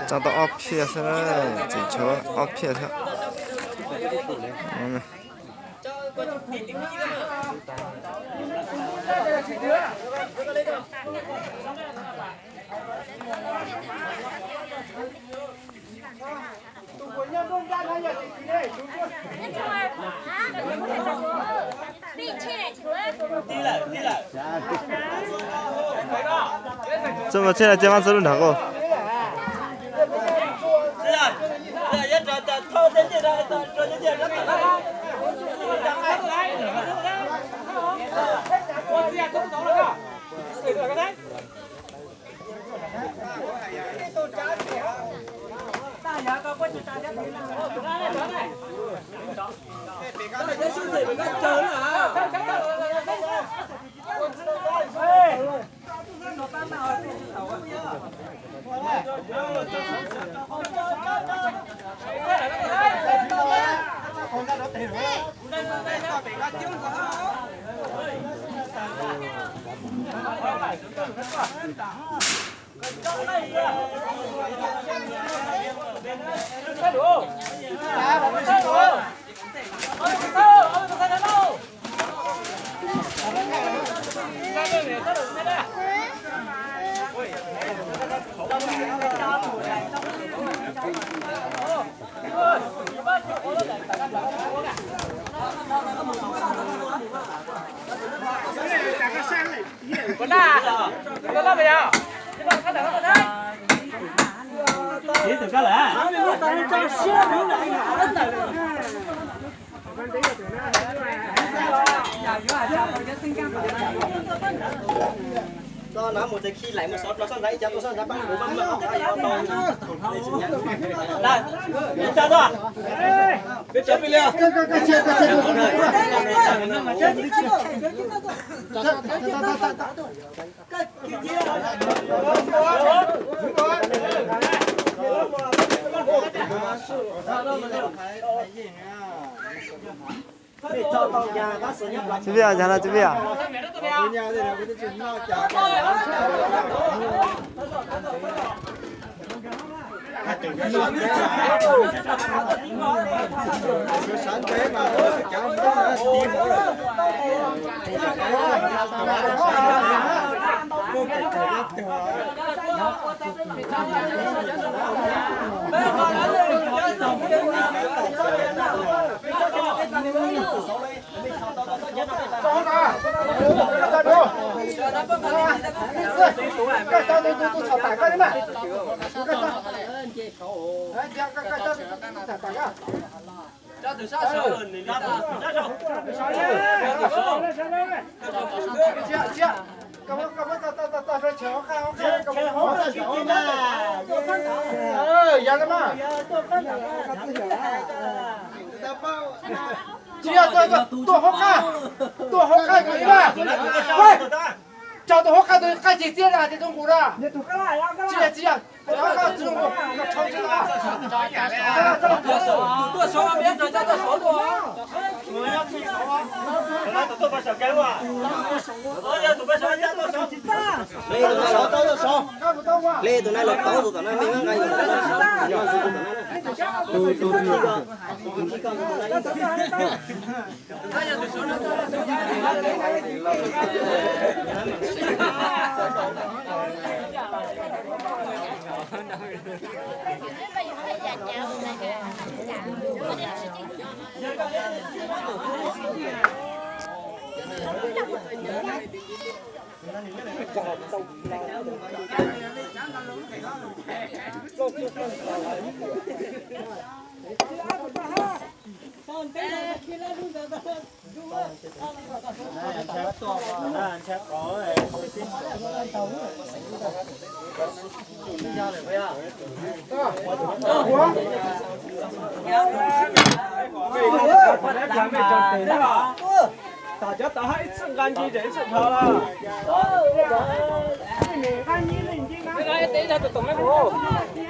Tso tau ob phiaj xwb, tseem tshuav ob phiaj xwb. Txoj mas tsheb no cia mab txog lub nram qub. Tsis vij, yog no tsis vij. Tsis yog, tuaj hauv qab, tuaj hauv qab tus ib na. Tso tus hauv qab tus qab ceg txiab na, ces tus nqus na. Tsis yog, tsis yog. Hle tus no los paub tus tom no me nqa yog. Tam cov tod hab ib txwm nqa nce ces ib txwm dhau. Tus tom me kuv.